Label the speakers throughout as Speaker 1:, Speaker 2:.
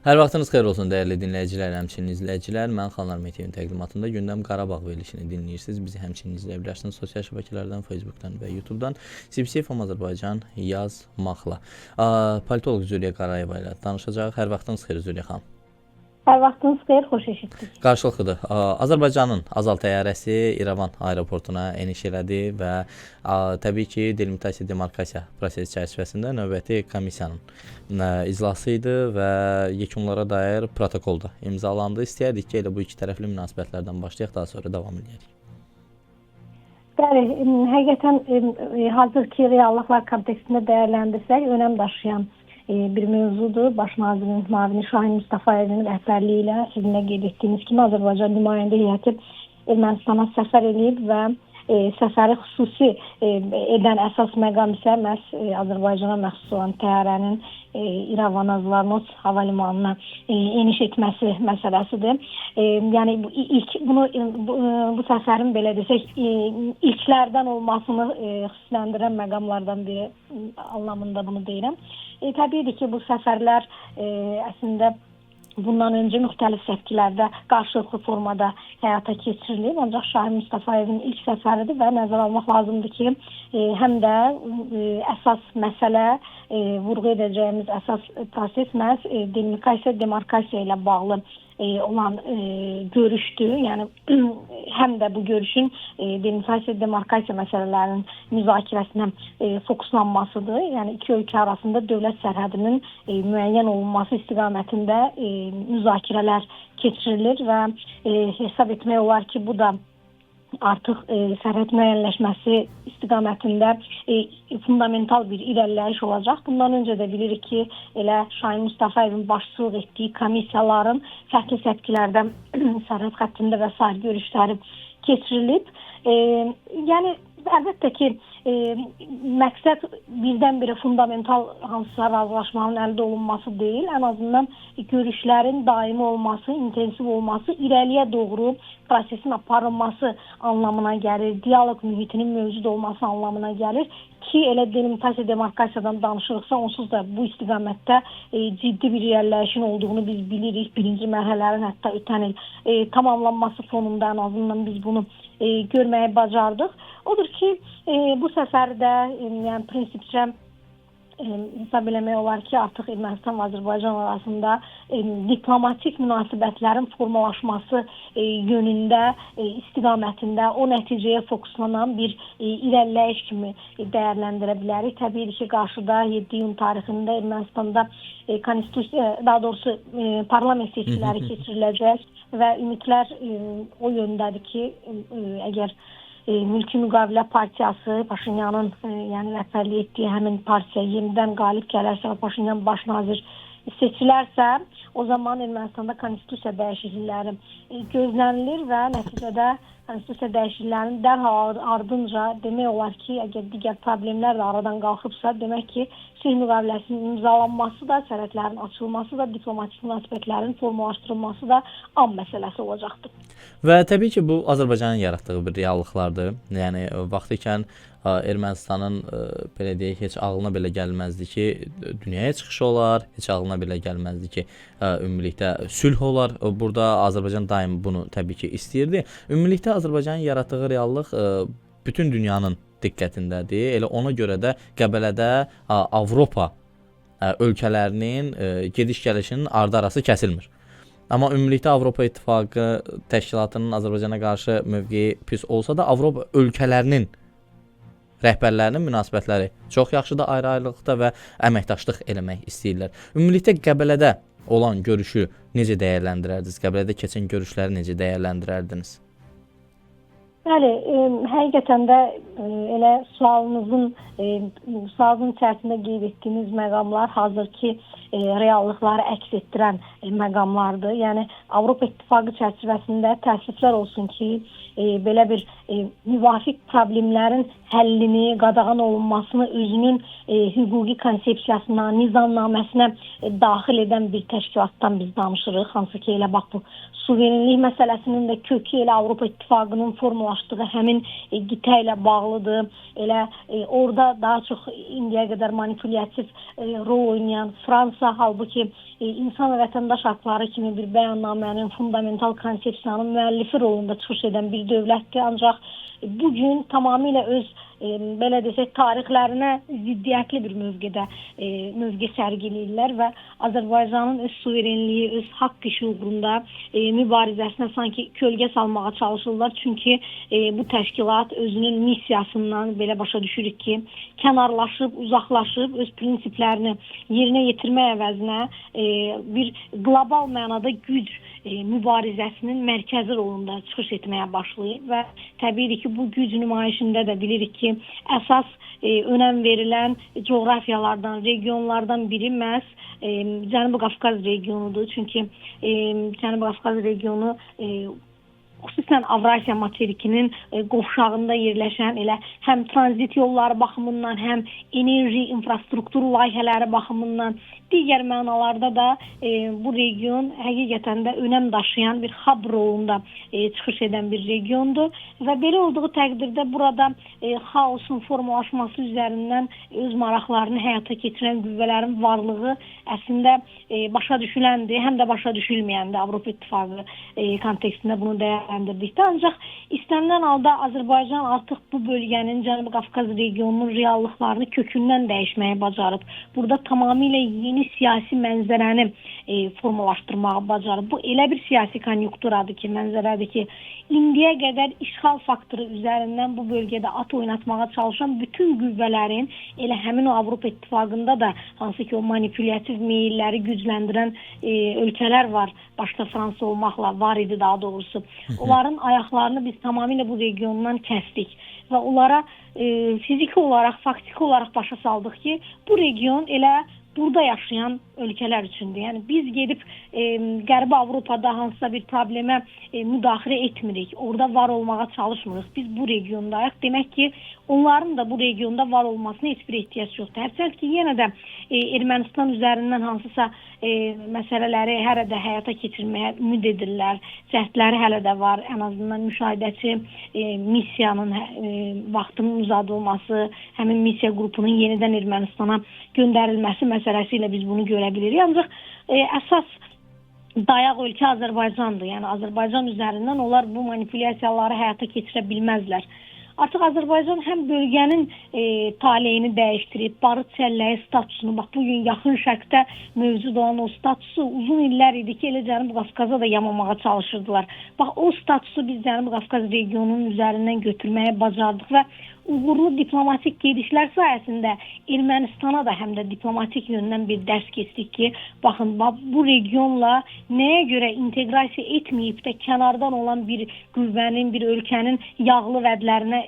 Speaker 1: Hər vaxtınız xeyir olsun dəyərli dinləyicilər, həmçinin izləyicilər. Mən Xanlar Mehdiyev təqdimatında Gündəm Qarabağ verilişini dinləyirsiniz. Bizi həmçinin izləyə bilərsiniz sosial şəbəkələrdən, Facebookdan və YouTubedan. CBC FM Azərbaycan yazmaqla. Politoloq Züleyxa Qarayeva ilə danışacağıq. Hər vaxtınız xeyir Züleyxa xanım.
Speaker 2: Hər vaxtınız xeyir, xoş eşitdik.
Speaker 1: Qarşılıqlıdır. Azərbaycanın Azal təyyarəsi İrəvan aeroportuna eniş elədi və təbii ki, delimitasiya, demarkasiya prosesi çərçivəsində növbəti komissiyanın iclası idi və yekunlara dair protokol da imzalandı. İstəyərdik ki, elə bu iki tərəfli münasibətlərdən başlayaq, daha sonra davam edək.
Speaker 2: Bəli, həqiqətən hazırki reallıqlar kontekstində dəyərləndirsək, önəm daşıyan bir mövzudur. Baş nazirin müavini Şahin Mustafayevin rəhbərliyi ilə sizin də qeyd etdiyiniz kimi Azərbaycan nümayəndə heyəti Ermənistana səfər eləyib və səfəri xüsusi edən əsas məqam isə məhz Azərbaycana məxsus olan təyyarənin İrəvan Zvartnots hava limanına eniş etməsi məsələsidir. Yəni ilk bunu bu səfərin belə desək ilklərdən olmasını xüsusiləndirən məqamlardan biri anlamında bunu deyirəm. Təbiidir ki, bu səfərlər əslində bundan öncə müxtəlif səpkilərdə qarşılıqlı formada həyata keçirilib. Ancaq Şahin Mustafayevin ilk səfəridir və nəzərə almaq lazımdır ki, həm də əsas məsələ, vurğu edəcəyimiz əsas proses məhz delimitasiya, demarkasiya ilə bağlı olan görüşdür. Yəni həm də bu görüşün delimitasiya, demarkasiya məsələlərinin müzakirəsinə fokuslanmasıdır. Yəni iki ölkə arasında dövlət sərhədinin müəyyən olunması istiqamətində müzakirələr keçirilir və hesab etmək olar ki, bu da artıq sərhəd müəyyənləşməsi istiqamətində fundamental bir irəliləyiş olacaq. Bundan öncə də bilirik ki, elə Şahin Mustafayevin başçılıq etdiyi komissiyaların fərqli səpkilərdə sərhəd xəttində və sair görüşləri keçirilib. Yəni əlbəttə ki, məqsəd birdən-birə fundamental hansısa razılaşmanın əldə olunması deyil, ən azından görüşlərin daimi olması, intensiv olması, irəliyə doğru prosesin aparılması anlamına gəlir, dialoq mühitinin mövcud olması anlamına gəlir ki, elə delimitasiya, demarkasiyadan danışırıqsa, onsuz da bu istiqamətdə ciddi bir irəliləyişin olduğunu biz bilirik. Birinci mərhələlərin hətta ötən il tamamlanması fonunda ən azından biz bunu görməyi bacardıq. Odur ki, bu səfər də yəni prinsipcə hesab eləmək olar ki, artıq Ermənistan və Azərbaycan arasında diplomatik münasibətlərin formalaşması yönündə, istiqamətində o nəticəyə fokuslanan bir irəliləyiş kimi dəyərləndirə bilərik. Təbii ki, qarşıda 7 iyun tarixində Ermənistanda konstitusiya, daha doğrusu parlament seçkiləri keçiriləcək və ümidlər o yöndədir ki, əgər Mülki Müqavilə Partiyası, Paşinyanın yəni rəhbərlik etdiyi həmin partiya yenidən qalib gələrsə və Paşinyan baş nazir seçilərsə, o zaman Ermənistanda konstitusiya dəyişiklikləri gözlənilir və nəticədə konstitusiya dəyişikliklərinin dərhal ardınca demək olar ki, əgər digər problemlər də aradan qalxıbsa, demək ki, sülh müqaviləsinin imzalanması da, sərhədlərin açılması da, diplomatik münasibətlərin formalaşdırılması da an məsələsi olacaqdır.
Speaker 1: Və təbii ki, bu Azərbaycanın yaratdığı bir reallıqlardır. Yəni vaxtı ikən Ermənistanın belə deyək, heç ağlına belə gəlməzdi ki, dünyaya çıxışı olar, heç ağlına belə gəlməzdi ki, ümumilikdə sülh olar. Burada Azərbaycan daim bunu təbii ki istəyirdi. Ümumilikdə Azərbaycanın yaratdığı reallıq bütün dünyanın diqqətindədir. Elə ona görə də Qəbələdə Avropa ölkələrinin gediş-gəlişinin ardı-arası kəsilmir. Amma ümumilikdə Avropa İttifaqı təşkilatının Azərbaycana qarşı mövqeyi pis olsa da, Avropa ölkələrinin rəhbərlərinin münasibətləri çox yaxşıdır ayrı-ayrılıqda və əməkdaşlıq eləmək istəyirlər. Ümumilikdə Qəbələdə olan görüşü necə dəyərləndirərdiniz? Qəbələdə keçən görüşləri necə dəyərləndirərdiniz?
Speaker 2: Bəli, həqiqətən də elə sualınızın içərisində qeyd etdiyiniz məqamlar hazırki reallıqları əks etdirən məqamlardır. Yəni Avropa İttifaqı çərçivəsində təəssüflər olsun ki, belə bir müvafiq problemlərin həllini, qadağan olunmasını özünün hüquqi konsepsiyasına, nizamnaməsinə daxil edən bir təşkilatdan biz danışırıq. Hansı ki, elə bax bu suverenlik məsələsinin də kökü elə Avropa İttifaqının formalaşması formalaşdığı həmin qitə ilə bağlıdır. Elə orada daha çox indiyə qədər manipulyattiv rol oynayan Fransa, halbuki insan və vətəndaş haqları kimi bir bəyannamənin, fundamental konsepsiyanın müəllifi rolunda çıxış edən bir dövlətdir. Ancaq bugün tamamilə öz belə desək tarixlərinə ziddiyyətli bir mövqedə mövqe sərgiləyirlər və Azərbaycanın öz suverenliyi, öz haqq işi uğrunda mübarizəsinə sanki kölgə salmağa çalışırlar. Çünki bu təşkilat özünün missiyasından belə başa düşürük ki, kənarlaşıb, uzaqlaşıb öz prinsiplərini yerinə yetirmək əvəzinə bir qlobal mənada güc mübarizəsinin mərkəzi rolunda çıxış etməyə başlayır və təbiidir ki, bu güc nümayişində də bilirik ki, əsas önəm verilən coğrafiyalardan, regionlardan biri məhz Cənubi Qafqaz regionudur. Çünki Cənubi Qafqaz regionu xüsusən Avrasiya materikinin qovşağında yerləşən elə həm tranzit yolları baxımından, həm enerji infrastruktur layihələri baxımından, digər mənalarda da bu region həqiqətən də önəm daşıyan bir hub rolunda çıxış edən bir regiondur və belə olduğu təqdirdə burada xaosun formalaşması üzərindən öz maraqlarını həyata keçirən qüvvələrin varlığı əslində başa düşüləndir, həm də başa düşülməyəndir Avropa İttifaqı kontekstində bunu dəyərləndirdikdə. Ancaq istənilən halda Azərbaycan artıq bu bölgənin, Cənubi Qafqaz regionunun reallıqlarını kökündən dəyişməyi bacarıb. Burada tamamilə yeni siyasi mənzərəni formalaşdırmağı bacarıb. Bu elə bir siyasi konjunkturadır ki, mənzərədir ki, indiyə qədər işğal faktoru üzərindən bu bölgədə at oynatmağa çalışan bütün qüvvələrin, elə həmin o Avropa İttifaqında da hansı ki o manipulyattiv meyilləri gücləndirən ölkələr var, başda Fransa olmaqla var idi daha doğrusu. Onların ayaqlarını biz tamamilə bu regiondan kəsdik və onlara fiziki olaraq, faktiki olaraq başa saldıq ki, bu region elə burada yaşayan ölkələr üçündür. Yəni biz gedib Qərbi Avropada hansısa bir problemə müdaxilə etmirik. Orada var olmağa çalışmırıq. Biz bu regiondayıq. Demək ki, onların da bu regionda var olmasına heç bir ehtiyac yoxdur. Hərçənd ki, yenə də Ermənistan üzərindən hansısa məsələləri hələ də həyata keçirməyə ümid edirlər. Cəhdləri hələ də var. Ən azından müşahidəçi missiyanın vaxtının uzadılması, həmin missiya qrupunun yenidən Ermənistana göndərilməsi məsələsi ilə biz bunu görə bilirik. Ancaq əsas dayaq ölkə Azərbaycandır. Yəni Azərbaycan üzərindən onlar bu manipulyasiyaları həyata keçirə bilməzlər. Artıq Azərbaycan həm bölgənin taleyini dəyişdirib, barıt çəlləyi statusunu, bax bugün Yaxın Şərqdə mövcud olan o statusu uzun illər idi ki, elə Cənubi Qafqaza da yamamağa çalışırdılar. Bax o statusu biz Cənubi Qafqaz regionunun üzərindən götürməyə bacardıq və uğurlu diplomatik gedişlər sayəsində Ermənistana da həm də diplomatik yöndən bir dərs keçdik ki, baxın bu regionla nəyə görə inteqrasiya etməyib də kənardan olan bir qüvvənin, bir ölkənin yağlı vədlərinə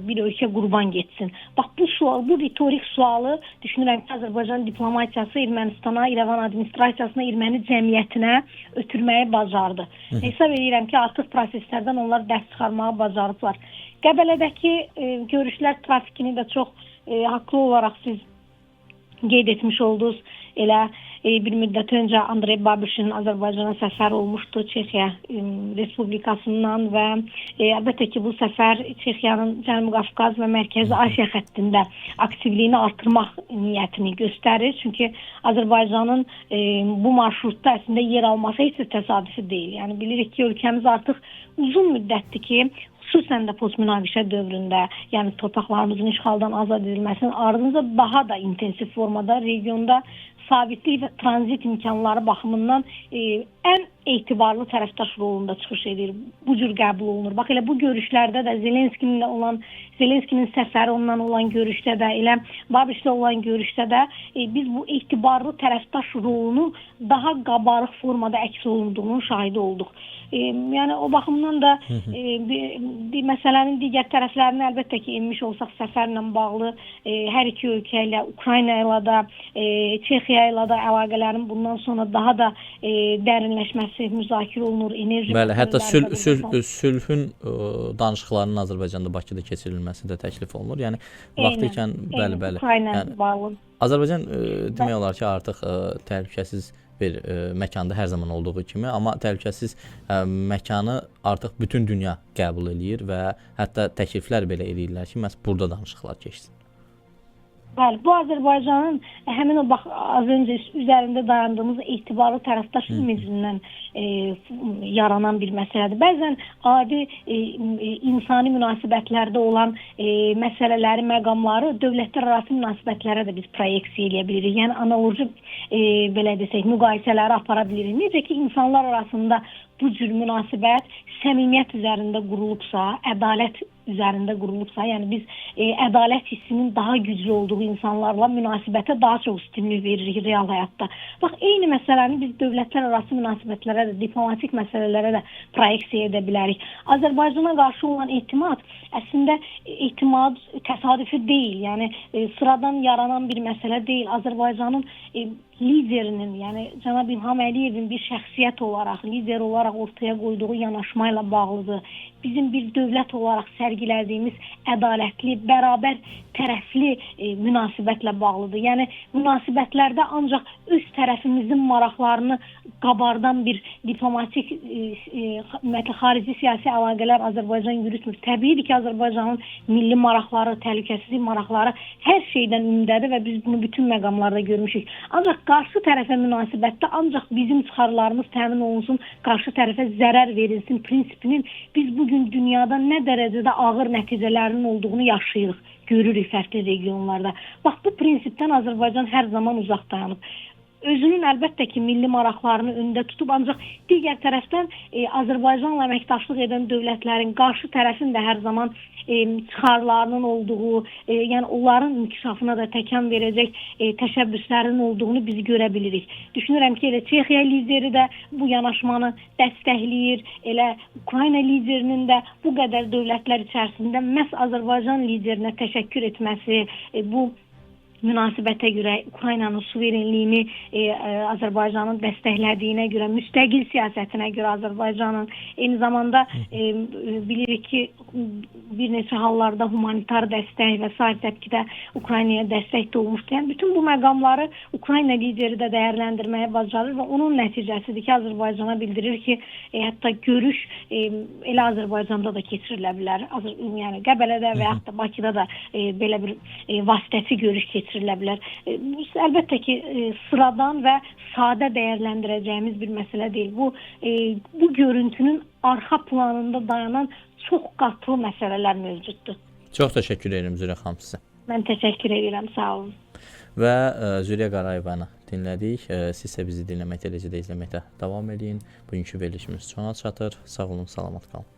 Speaker 2: bir ölkə qurban getsin. Bax bu sual, bu ritorik sualı düşünürəm ki, Azərbaycan diplomatiyası Ermənistana, İrəvan administrasiyasına, erməni cəmiyyətinə ötürməyi bacardı. Hesab edirəm ki, artıq proseslərdən onlar dərs çıxarmağı bacarıblar. Qəbələdəki görüşlər trafikini də çox haqlı olaraq siz qeyd etmiş oldunuz. Elə bir müddət öncə Andrey Babişin Azərbaycana səfər olmuşdu Çexiya Respublikasından və əlbəttə ki, bu səfər Çexiyanın Cənubi Qafqaz və Mərkəzi Asiya xəttində aktivliyini artırmaq niyyətini göstərir. Çünki Azərbaycanın bu marşrutda əslində yer alması heç də təsadüfi deyil. Yəni bilirik ki, ölkəmiz artıq uzun müddətdir ki, xüsusən də postmünaqişə dövründə, yəni torpaqlarımızın işğaldan azad edilməsinin ardınca daha da intensiv formada regionda sabitlik və tranzit imkanları baxımından ən etibarlı tərəfdaş rolunda çıxış edir. Bu cür qəbul olunur. Bax elə bu görüşlərdə də Zelenskinin səfəri ondan olan görüşdə də, elə Babişlə olan görüşdə də biz bu etibarlı tərəfdaş rolunu daha qabarıq formada əks olunduğunun şahidi olduq. Yəni o baxımdan da məsələnin digər tərəflərini əlbəttə ki, enmiş olsaq səfərlə bağlı hər iki ölkə ilə, Ukrayna ilə də, Çexiya ilə də əlaqələrin bundan sonra daha da dərinləşməsi müzakirə olunur. Enerji
Speaker 1: Bəli, hətta sülhün danışıqlarının Azərbaycanda Bakıda keçirilməsi də təklif olunur. Yəni vaxtı ikən bəli, bəli.
Speaker 2: Ukrayna ilə bağlı.
Speaker 1: Azərbaycan demək olar ki, artıq təhlükəsiz bir məkanda hər zaman olduğu kimi, amma təhlükəsiz məkanı artıq bütün dünya qəbul eləyir və hətta təkliflər belə eləyirlər ki, məhz burada danışıqlar keçsin.
Speaker 2: Bəli, bu Azərbaycanın həmin o bax az öncə üzərində dayandığımız etibarlı tərəfdaş imicindən yaranan bir məsələdir. Bəzən adi insani münasibətlərdə olan məsələləri, məqamları dövlətlər arası münasibətlərə də biz proyeksiya eləyə bilirik. Yəni analoji belə desək, müqayisələri apara bilirik. Necə ki insanlar arasında bu cür münasibət səmimiyyət üzərində qurulubsa, ədalət üzərində qurulubsa, yəni biz ədalət hissinin daha güclü olduğu insanlarla münasibətə daha çox üstünlük veririk real həyatda. Bax, eyni məsələni biz dövlətlər arası münasibətlərə də, diplomatik məsələlərə də proyeksiya edə bilərik. Azərbaycana qarşı olan etimad əslində etimad təsadüfi deyil, yəni sıradan yaranan bir məsələ deyil. Azərbaycanın liderinin, yəni cənab İlham Əliyevin bir şəxsiyyət olaraq, lider olaraq ortaya qoyduğu yanaşma ilə bağlıdır. Bizim bir dövlət olaraq sərgilədiyimiz ədalətli, bərabər tərəfli münasibətlə bağlıdır. Yəni münasibətlərdə ancaq öz tərəfimizin maraqlarını qabardan bir diplomatik, ümumiyyətlə xarici siyasi əlaqələr Azərbaycan yürütmür. Təbiidir ki, Azərbaycanın milli maraqları, təhlükəsizlik maraqları hər şeydən ümdədir və biz bunu bütün məqamlarda görmüşük. Ancaq qarşı tərəfə münasibətdə ancaq bizim çıxarlarımız təmin olunsun, qarşı tərəfə zərər verilsin prinsipinin biz bugün dünyada nə dərəcədə ağır nəticələrinin olduğunu yaşayırıq, görürük fərqli regionlarda. Bax, bu prinsipdən Azərbaycan hər zaman uzaq dayanıb. Özünün əlbəttə ki, milli maraqlarını öndə tutub, ancaq digər tərəfdən Azərbaycanla əməkdaşlıq edən dövlətlərin qarşı tərəfin də hər zaman çıxarlarının olduğu, yəni onların inkişafına da təkan verəcək təşəbbüslərin olduğunu biz görə bilirik. Düşünürəm ki, elə Çexiya lideri də bu yanaşmanı dəstəkləyir, elə Ukrayna liderinin də bu qədər dövlətlər içərisində məhz Azərbaycan liderinə təşəkkür etməsi, bu münasibətə görə, Ukraynanın suverenliyini Azərbaycanın dəstəklədiyinə görə, müstəqil siyasətinə görə Azərbaycanın, eyni zamanda bilirik ki, bir neçə hallarda humanitar dəstək və sair təpkidə Ukraynaya dəstək də olmuşdu. Yəni bütün bu məqamları Ukrayna lideri də dəyərləndirməyə bacarır və onun nəticəsidir ki, Azərbaycana bildirir ki, hətta görüş elə Azərbaycanda da keçirilə bilər. Yəni Qəbələdə və yaxud da Bakıda da belə bir vasitəçi görüş keçirilə bilər. Bu əlbəttə ki, sıradan və sadə dəyərləndirəcəyimiz bir məsələ deyil. Bu görüntünün arxa planında dayanan çox qatlı məsələlər mövcuddur.
Speaker 1: Çox təşəkkür edirəm Zürə xanım sizə.
Speaker 2: Mən təşəkkür edirəm, sağ olun.
Speaker 1: Və Zürə Qarayevanı dinlədik. Siz isə bizi dinləməkdə, eləcə də izləməkdə davam edin. Bugünkü verilişimiz sona çatır. Sağ olun, salamat qalın.